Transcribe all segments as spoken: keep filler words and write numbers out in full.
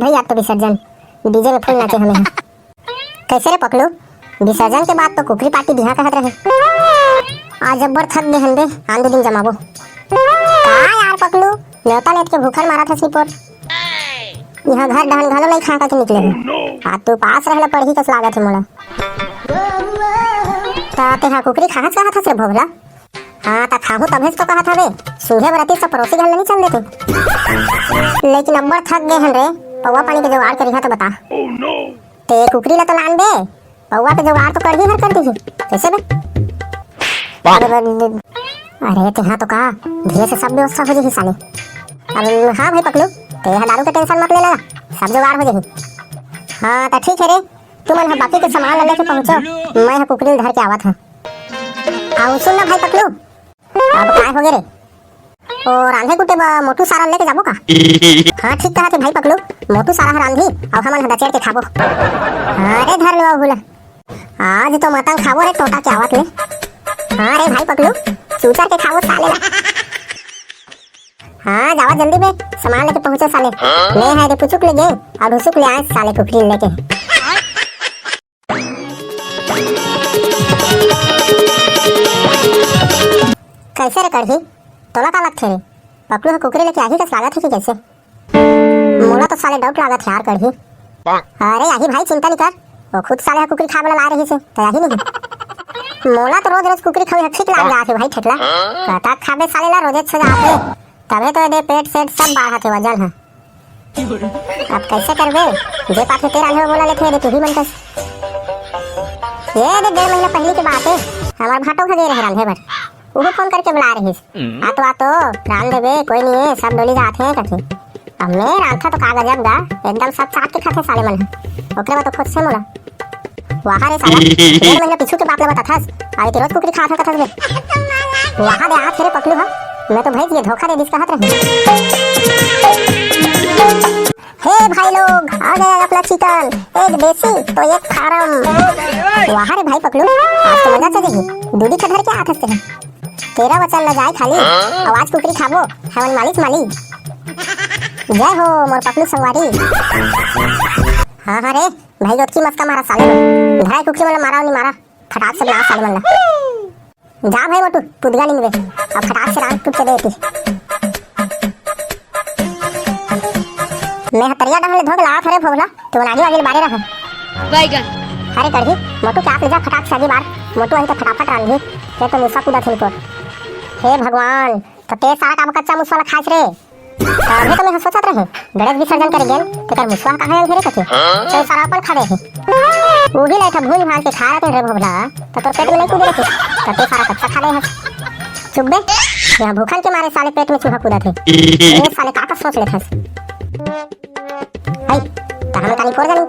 भई, आज तो विसर्जन, डीजे में फुल नाचे हमें। कैसे रे पकलू, विसर्जन के बाद तो कुकरी पार्टी बिहा कहत रहे। आज अब्बड़ थक गे हन बे, आन दू दिन जमाबो। का यार पकलू, नेवता लेत के भूखन मारत हस निपोर। इहाँ घर डहन घलो नइ खा के निकले हन। आज तो उपास रहला पड़ही कस लागत हे मोला। त तेहा कुकरी खाहस कहत हस रे भोभला? हाँ, त खाहूँ तभेच तो कहत हवे, सूंघे बर अतिस त परोसी घर ले नइ चल देते। लेकिन अब्बड़ थक गे हन रे, पौवा पानी के जुगाड़ करिहा त बता। ते कुकरी ला तो लान दे, पौवा के जुगाड़ तो करही हर कर दिही। कैसे बे? अरे, अरे, अरे, तेहा तो का, धीरे से सब व्यवस्था हो जाही साले। अरे हाँ भाई पकलू, तेहा दारू के टेंशन मत ले ला, सब जुगाड़ हो जाही। हाँ, त ठीक है रे, तुमन ह बाकी के सामान ला लेके पहुंचो, मैं ह कुकरी ल धर के आवत हूँ। अउ सुन ना भाई पकलू, अब काय होगे रे? ओ रांधे कुटे बर मोटू सारा लेके जाबो का? हाँ ठीक कहा थे भाई पकलू, मोटू सारा ह रांधी, अउ हमन ह दचेड़ के खाबो। हाँ रे धर लो हुला, आज तो मतंग खाबो रे टोटा के आवत ले। हाँ रे भाई पकलू, चूचर के खाबो साले ला। हाँ जावा जल्दी बे, सामान लेके पहुंचो साले। ले है रे पुचुक ले गे, अउ हुसुक ले आए साले कुकरी लेके। कैसे रे कढ़ी, तोला का लगथे रे? पकलू ह कुकरी लेके आही कस लागत हे कि कैसे? मोला तो साले डाउट लागत हे यार कढ़ी। अरे आही भाई, चिंता नइ कर, वो खुद साले ह कुकरी खाए वाला लाए रहिस हे, त आही नहीं। मोला तो रोज रोज कुकरी खाए ह ठीक लाग जात हे भाई ठेठला। कतक खाबे साले ला, रोजे छ जात हे। तभे तो एदे पेट सेट सब बाढ़त हे वजन ह। अब कैसे करबे? जे पाथे ते रांधे बर बोला लेथे, एदे तुही मन कस। ये दे डेढ़ महीना पहली के बात हे, हमार भाटो ह गे रहे रांधे बर। उहू फोन करके बुला रहिस। आतो आतो रांध देबे, कोई नहीं है, सब डोली जात हे कथे। अब मैं रांधा तो का गजब गा, एकदम सब चाट के खाथे साले मन ह। ओकरे बाद तो खुद से मोला वाह रे साला, डेढ़ महीना पीछू के बात ल बताथस, अरे ते रोज कुकरी खात हस कथस बे। वाह दे आत हे रे पकलू ह, मैं तो भैंस ये धोखा दे दिस कहत रहे। हे भाई लोग, आ गया अपना चिकन, एक देसी तो एक फार्म। वाह रे भाई पकलू, आज तो मजा चल जाही, दूधी के धर के आत हस ते। तेरा वचन न जाए खाली, आवाज कुकरी खाबो, हवन मालिक माली। जय हो मोर पकलू संगवारी। हाँ हाँ रे, भाई ओतकी मस्का मारा साले मन। धराई कुकरी मन ला मारा नहीं मारा, फटाक से बना साले मन ला। जा भाई मोटू, पुदगा निंदबे, अब फटाक से रांध टूट के दे एती। मैं ह तरिया डहर ले धो के लावत हरे भोभला, तो आगे आगे बारे रहा। बैगन। अरे कढ़ी, मोटू के आप ले जा फटाक से आगे बार, मोटू आही तो फटाफट रांधही, ये तो मुसा कूदा थिन को। हे भगवान, तो ते सारा का कच्चा मुसवा ला खाइस रे? अभी तो मैं सोचत रहे, गणेश विसर्जन करे गेल, तेकर मुसवा कहाँ आयल रे कथे? तो सारा अपन खा दे हे। वो भी नहीं था, भूल भाल के खा रहे रे भोभला, तो तोर पेट में नहीं कूदे रहे, तो तू सारा कच्चा खा दे है। चुप बे, यहाँ भूखन के मारे साले पेट में चूहा कूदा थे। ये साले का का सोच लेथस? भाई, तो हमें कानी फोड़ जानी।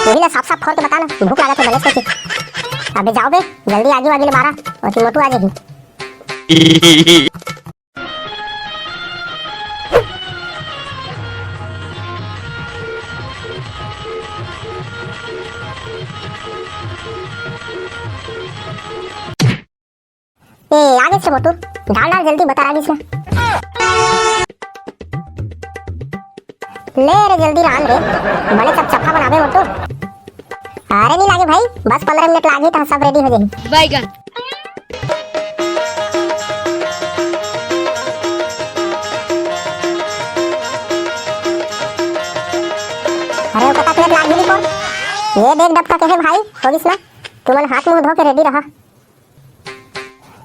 वही ना साफ साफ फोड़ के बता ना, भूख लागत है बने सोचे। अबे जाओ बे, जल्दी आगे आगे ले बारा, और मोटू आ जाएगी। ए, आगे से मोटू, डाल डाल जल्दी बता आगे से। ले रे जल्दी रांध रे, बने चपचपा बनाबे मोटू। अरे नहीं लागे भाई, बस पंद्रह मिनट लागे तो सब रेडी हो जाही। बैगन। अरे, ओकर तक लाग भी नहीं कौन? ये देख डबका के है भाई, हो गिस ना? तुमन हाथ मुंह धो के रेडी रहा।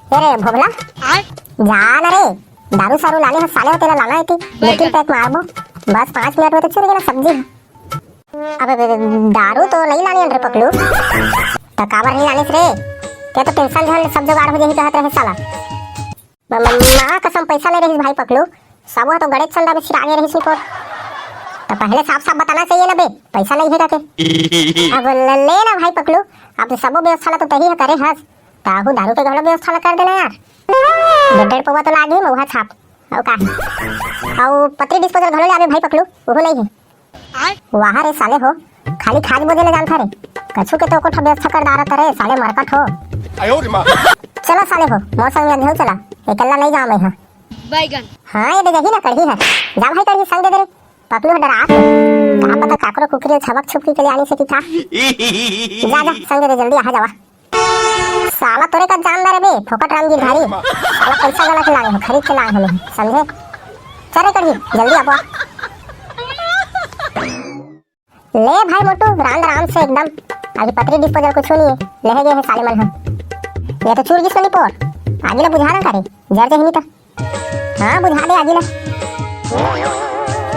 ए रे भोभला, जा ना रे, दारू सारू लाने ह साले हो, तेला लाना है कि? बैगन। लेकिन पैक मारबो, बस पाँच मिनट में तो चुर गेला सब्जी। अबे, अबे, अबे, दारू तो नहीं लाने रे पकलू। तो काबर नहीं लाने रे? क्या तो टेंशन झन, सब जुगाड़ हो जाही कहत रहे साला। म-, म-, माँ कसम पैसा नहीं रही भाई पकलू, सबो तो गणेश चंदा में सिरागे रही सुन को। तो पहले साफ साफ बताना चाहिए ना बे, पैसा नहीं है करके। अब ले, ले ना भाई पकलू, अब सबो व्यवस्था ला तो तही है करे हस, ताहू दारू के घलो व्यवस्था ला कर देना यार। डेढ़ डेढ़ पौवा तो लागे मउहा छाप। अउ का? अउ पतरी डिस्पोजल घलो ले आबे भाई पकलू, ओहो नहीं है। वाह रे साले हो, खाली खाज बोजे ले जानता रे। कछु के तो कोठा व्यवस्था कर डारत रे, साले मरकट हो। आयो रे माँ। चलो साले हो, मोर संग में चला, एकल्ला नहीं जाओ मैं, हाँ। बैगन। हाँ, ये दे जही ना कढ़ी है। जा भाई कढ़ी संग दे दे रे। पकलू ह डरात हे। का पता काकरो कुकरी ल छबक छुपकी के ले आनी से कि का। जा, जा, संगे दे, जल्दी आ जावा। साला तोरे का जानदार हे बे, फोकट राम गिरधारी। साला पैसा गला के लाए हो, खरीद के लाए हो नहीं, समझे? चल रे कढ़ी, जल्दी आबो। ले भाई मोटू, रांध आराम से एकदम। अभी पतरी disposal कुछ नहीं है, ले गए हैं साले मन ह। ये तो चूर गिस नहीं पोर। आगी ला बुझा ना करे, जर जही नहीं तो। हाँ, बुझा दे आगी ला।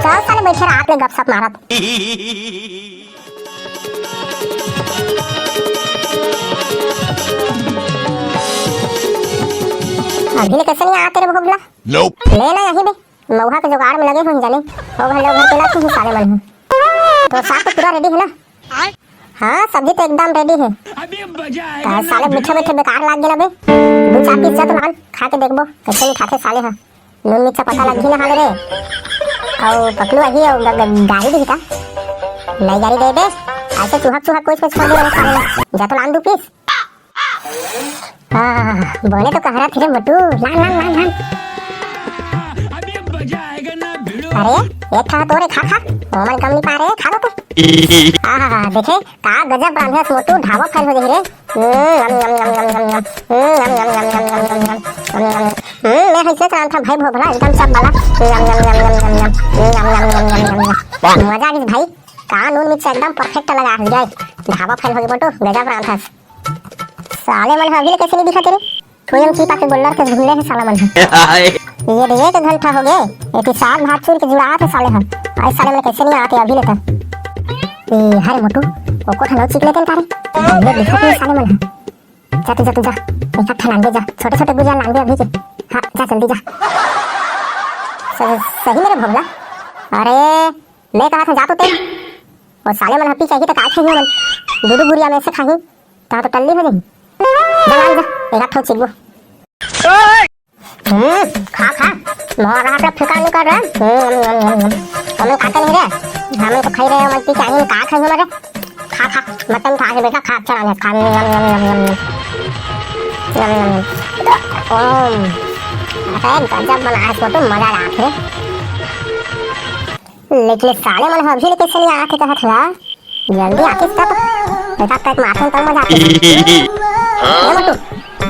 चल साले, बैठे रहा आप ले गपशप मारत। अभी ले कैसे नहीं आते रे भोभला? Nope। ले ना यहीं बे, मऊहा के जुगाड़ में लगे हो जाने। ओ घर ले, ओ घर के ला तू साले मन हो। तो साग तो पूरा ready है ना? हाँ, सब्जी तो एकदम ready है। अबे मजा आएगा तो ना साले भिड़ो। मीठे मीठे बेकार लाग गेला बे। दू चार piece जा तो लान, खा के देखबो, कैसे नहीं खाते साले हा। नून मिर्चा पता लग ही ना हाले रे। अउ पकलू आही अउ ग-, ग-, गारी दी का? नहीं गारी दे बे। ऐसे चुहक चुहक कुछ कुछ कर दे साले। जा तो लान दू piece। हाँ, बोले तो कह रहा थे रे मोटू, लान, लान, लान, लान। अबे मजा आएगा ना भिड़ो। अरे, एक ठा तो रे खा, खा। ओमन कम नहीं पा रहे, खा लो तो। आहा, देखे, का गजब रांधे मोटू, ढाबा फेल हो जाही रे। हम्म, यम, यम, यम। हम्म, मैं ऐसे रांधता भाई भोभला, एकदम सब वाला। यम, यम, यम। मजा आ गई भाई, का नून मिर्च एकदम perfect लगा है, ढाबा फेल हो गई मोटू, गजब रांधस। साले मन ह अभी ले कैसे नहीं दिखा तेरे? कोई हम चीपा के गोल्लर के घूमले है साला मन ह। ये दे एक घंटा हो गए, एती साग भात चूर के जुड़ात है साले ह। आज साले मन कैसे नहीं आते अभी ले तक? ए, हरे मोटू, ओको ठा नौ चीक लेते न तारे। ये दिखा तू साले मन ह। जा तू, जा तू, जा। एक ठा लान दे जा। छोटे छोटे गुजिया लान दे अभी के। हाँ, जा जल्दी जा। स-, सही मेरे भोगला। अरे, मैं कहा था जा तो ते। और साले मन ह पी चाहिए तो काय खाही मन? दू दू गुरिया में से खाही। ता तो टल्ली हो जाही। जा लान जा, एक आध ठो चिकबो। हम्म, खा, खा। मोर हाथ ला फीका नहीं कर रहा। हम्म, हम्म, हम्म, हम्म। हमन खाते नहीं रे। हमन तो खाई रहे, हमन पी के आए हैं, का खाई हमारे? खा, खा। मटन खा के बेटा, खा, अच्छा रांधे, खा। यम, यम, यम, यम, यम। यम, यम, यम। ओम। अरे, गजब बना है, फोटो मजा आ रहा है। लेकिन साले मन ह अभी ले कैसे नहीं आके कहत हला? जल्दी आतिस तब। एका पैक मारथन तब मजा आतिस। ए मोटू,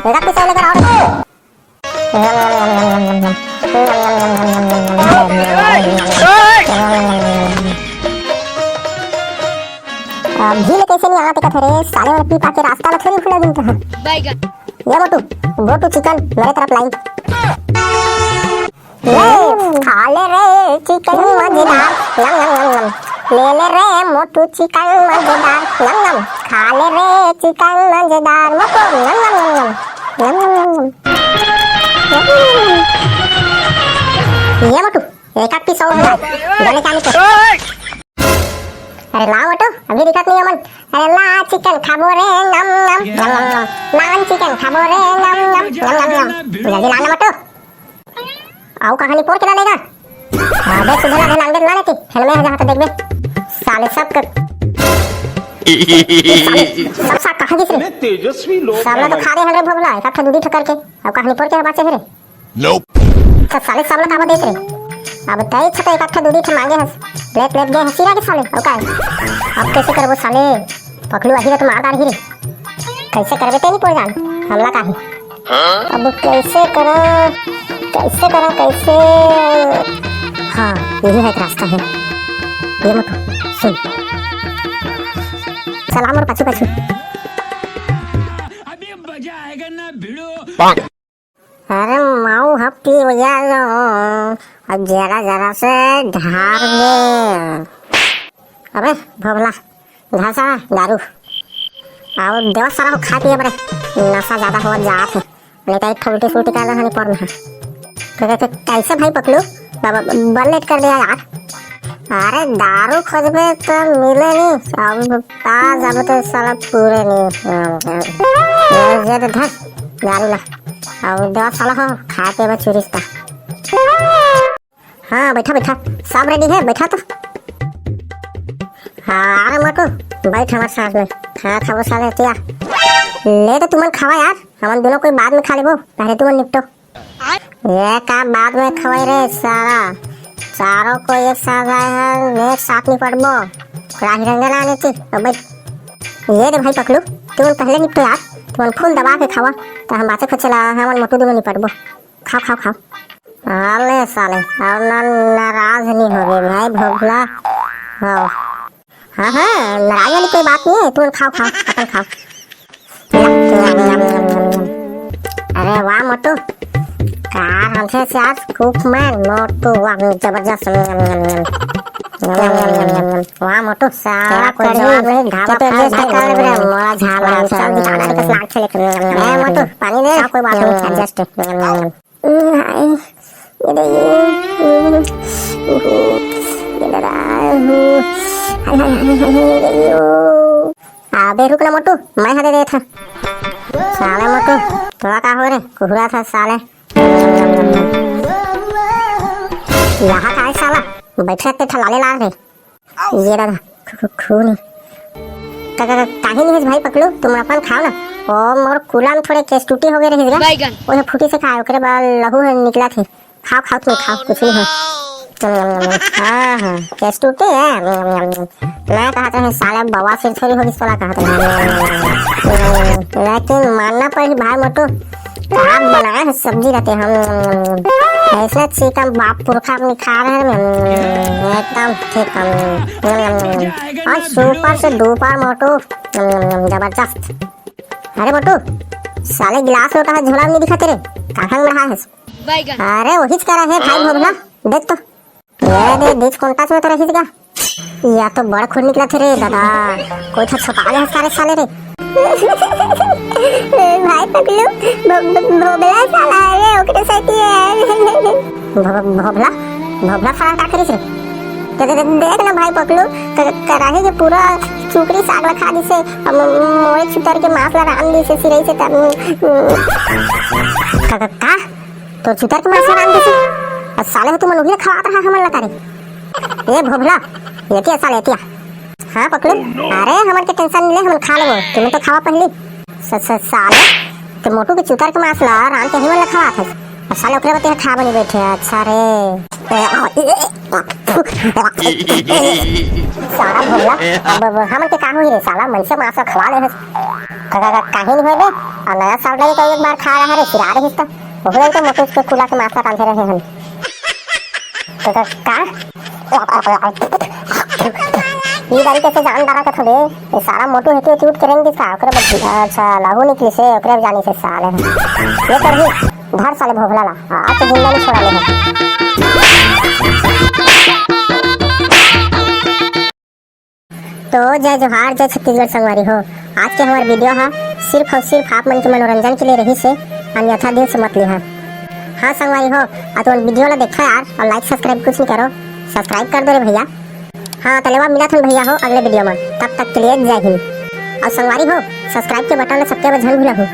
एका पैसा लेकर आओ रे। अभी ले कैसे नहीं आते कथे रे? साले मन पी पा के रास्ता में थोड़ी भूला दिन कहा। ये मोटू, go to chicken, मेरे तरफ लाइन। ले, खा ले रे चिकन मजेदार, यम, यम, यम, यम। ले ले रे मोटू चिकन मजेदार, यम, यम। खा ले रे चिकन मजेदार, मोटू, यम, यम, यम, यम। यम, यम, यम, यम। ये मोटू, एक आध piece और हो जाए, गले का नहीं तो। अरे ला मोटू, अभी दिखत नहीं हमन। अरे ला चिकन खाबो रे, नम, नम, नम, नम, नम। ला चिकन खाबो रे, नम, नम, नम, नम, नम। जल्दी ला ना मोटू। आउ कहानी पोर के ला लेगा। हाँ, देख सुधला के नाम देख ला लेती। फिल्म में जहाँ तो देखबे। साले सब कर। साले सब साग कहाँ गिस रे? तेजस्वी लोग साला तो खा दे हमरे भोगला, एक आध दूधी ठकर के। अब कहानी पोर के बाचे है रे। Nope। त साले सामने काबर देख रे? अब तय छ त एक आध दूधी ठे मांगे हस। लेत लेत गए हसीरा के साले, अउ काय? अब कैसे करबो साले? पकलू आही रे त मार डारही रे। कैसे करबे ते नहीं पोर जान? हमला काहे? अब कैसे करा? कैसे करा? कैसे? हाँ, यही है एक रास्ता है। ये मत सुन। सलाम और पाछू पाछू। अभी मजा आएगा ना भिड़ो। अरे माऊ ह पी भैया लो, अब जरा जरा से ढार ले। अबे भोभला, ढार साला दारू। अउ देवा साला हो खा पिए बरे, नशा ज्यादा हो जात है। नहीं तो एक ठो उल्टी सुल्टी कर रहा नहीं पर में। तो कैसे, कैसे भाई पकलू? बाबा, बड़ लेट कर दिया यार। अरे दारू खोजबे तो मिले नहीं, अब पास अब तो साला पूरे नहीं। ये, ये तो धर, दारू ला। अब दस साला हो, खा के बस चुरिस्ता। हाँ, बैठा, बैठा, सब रेडी है, बैठा तो। हाँ, अरे मोटू, बैठ हमारे साथ में। हाँ, खाबो साले, तिया। ले तो तुमन खावा यार, हमन दोनों कोई बाद में खा लेबो, पहले तुमन निपटो। ये का बाद में खवाई रे साला? चारों को एक साथ आए हैं, एक साथ निपटबो। राही रंगना आने थी, अब भाई, ये दे भाई पकलू, तुमन पहले निपटो यार, तुमन फूल दबा के खावा, तो हम बाचे खच्चे ला, हमन मोटू दुनो निपटबो। खाओ, खाओ, खाओ। अरे साले, अब ना नाराज नहीं होगे भाई भोभला। हाँ। हाँ, हाँ, नाराज वाली कोई बात नहीं है, तुमन खाओ, खाओ, अपन खाओ। अरे वाह मोटू, का हमसे से आज खूब मैं मोटू, वाह, जबरदस्त। वाह मोटू, सारा कोई जवाब नहीं, ढाबा खा, भाई, मोला झाला, सब जाना है, बस लाग से लेके। ए मोटू, पानी दे। सब कोई बात नहीं, adjust। हाय, ये दे, ये, ये, ये दे, हाय, हाय, हाय, हाय, हाय, यो। अबे रुक ना मोटू, मैं हा दे देत हा। साले मोटू, तोला का हो रे? कुहरा था साले। यहाँ का है साला? बैठे ते ठलाले ला रे। ये दादा, खू-, खू-, खून। का, का, का, काहे नहीं है भाई पकलू? तुम अपन खाओ ना। ओ, मोर कुला में थोड़े केस टूटी हो गए रहिस गा। बैगन। ओहे फूटी से खाए, ओकरे बाद लहू है निकला थे। खाओ, खाओ, तुम खाओ, कुछ नहीं है। हाँ, हाँ, केस टूटी है। मैं कहा था, साले बवासीर थोड़ी होगी, सोला कहा था। लेकिन मानना पड़ी भाई मोटू, आप बनाए हैं सब्जी रहते हम। ऐसे चिकन बाप पुरखा अपनी खा रहे हैं। एकदम ठीक हम। और सुपर से डुपर मोटू, जबरदस्त। अरे मोटू, साले गिलास लोटा है, झोला में नहीं दिखा तेरे, कहाँ में रहा है? बैगन। अरे वही करा है भाई भोभला, देख तो। ये दे, बीच कोंटा में तो रही का? या तो बड़ खून निकला थे रे दादा, कोई था छुपा गया सारे साले रे। भाई पकलू, भ-, भ-, भोभला साला है रे, ओकरे साथी है। भ-, भोभला? भोभला साला का करिस रे? दे, दे, दे, देख ना भाई पकलू, क-, कराही के पूरा चुकरी साग ला खा दिसे, अब मोरे चुतर के मांस ला रांध दिसे सिरई से तब। का, का, का? तो चुतर के मांस ला रांध दिसे? आ साले हो तुमन उही ला खवात रहा हमन ला तारे। ए भोभला, एतिया साले एतिया। हाँ पकलू, अरे हमन के tension नहीं ले, हमन खा लेबो, तुमन तो खावा पहली। स-, स-, साले, ते मोटू के चुतर के मांस ला रांध के हमन ला खवात हस। आ साले ओकरे बते खा बनी बैठे, अच्छा रे। ए, आ, ए, ए, आ, फु, ए, ए, ए, साला भोभला, अब, अब हमन के का होही रे साला, मनसे मांस ला खवा ले हस। का, का, का, काहे नहीं होय बे? आ नया साल रही तो एक बार खा रहा रे, सिरा रहिस त। ओकरे तो मोटू के कुला के मांस ला रांधे रहे हन। तो, तो का? ये बारी कैसे जान डारा के थोड़े? ये सारा मोटू हेती हेती उठ के रेंग दिस का? ओकरे बद-, अच्छा, लहू निकली से, ओकरे जानी से साले। ये कर भी, धर साले भोभला ला। आज तो जिंदा नहीं छोड़ा ले। तो जय जोहार, जय छत्तीसगढ़ संगवारी हो। आज के हमार video हा सिर्फ और सिर्फ आप मन के मनोरंजन के लिए रही से, अन्यथा दिल से मत लिहा। हाँ संगवारी हो, आ तुमन video ला देखा यार और like subscribe कुछ नहीं करो, subscribe कर दो रे भैया। हाँ तलेवा मिला थन भैया हो अगले video में, तब तक के लिए जय हिंद। और संगवारी हो, subscribe के button ला सबके झन भूला हो।